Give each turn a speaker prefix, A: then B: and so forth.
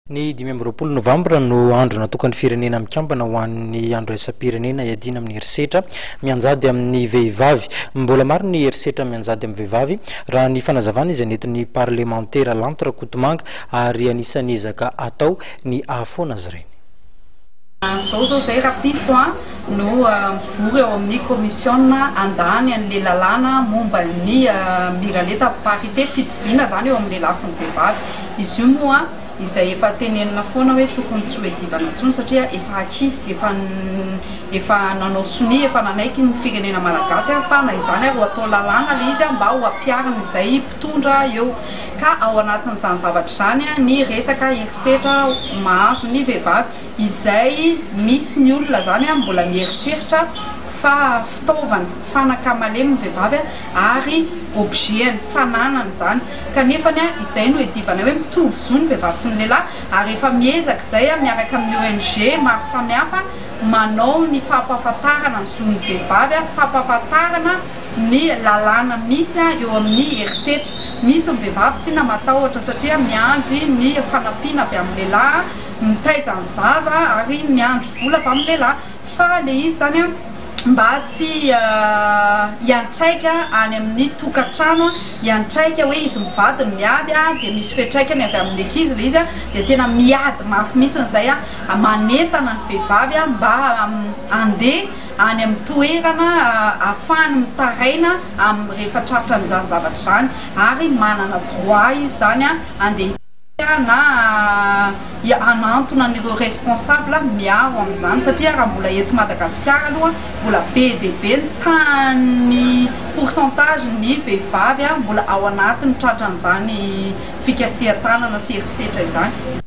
A: Ny 25 novambra no andro natokan'ny Firenena Mikambana ho an'ny andro iraisam-pirenena hiadiana amin'ny herisetra mianjady amin'ny vehivavy. Mbola maro ny herisetra mianjady amin'ny vehivavy, raha ny fanazavana izay nentin'ny parlemantera Lanto Rakotomanga, ary anisan'ny ezaka atao ny hahafoana azy ireny.
B: Zao zao zay rapitso a no mivory ao amin'ny commission handany an'le lalàna momba ny miralenta parité, fitoviana zany eo amin'ny lehilahy sy ny vehivavy. Izy io moa izay efa tenenina foana hoe tokony tsy ho edivana intsony satria efa acquis, efa efa nanao sonia, efa nanaiky ny firenena malagasy fa na izany ary ho atao lalàna ilay izy mba ho ampiharin'izay mpitondra eo. Ka ao anatin'izany zavatra izany ny resaka herisetra mahazo ny vehivavy izay misy ny olona izany mbola mieritreritra fa fitaovana, fanaka malemy ny vehivavy ary objet-ny, fananany izany. Kanefany izay no iadivanay hoe mitovy zo ny vehivavy sy ny lehilahy ary efa miezaka izay miaraka amin'ny ONG maro samihafa manao ny fampahafantarana ny zon'ny vehivavy, fampahafantarana ny lalàna misy eo amin'ny herisetra. Misy ny vehivavy tsinona matahotra satria miandry ny fanampiana avy amin'ny lehilahy, mitaiza ny zaza ary miandry vola avy amin'ny lehilahy. Fa le izy zany an, mba tsy hiantraika any amin'ny tokantrano, hiantraika hoe izy mivady no miady an, dia misy fiantraikany avy amin'ny ankizy le izy an, dia tena miady mafy mihitsy zay an, manentana ny vehivavy an mba handeha any amin'ny toerana ahafahany mitaraina amin'ny rehefa tratran'izany zavatra izany, ary manana droit izy zany an handeha. Na hanantona an'ireo responsable miaro amin'izany satria raha mbola eto Madagasikara aloha mbola be dia be ny tahan'ny pourcentage ny vehivavy mbola ao anatin'ny tratran'izany fikasihan-tanana sy herisetra izany.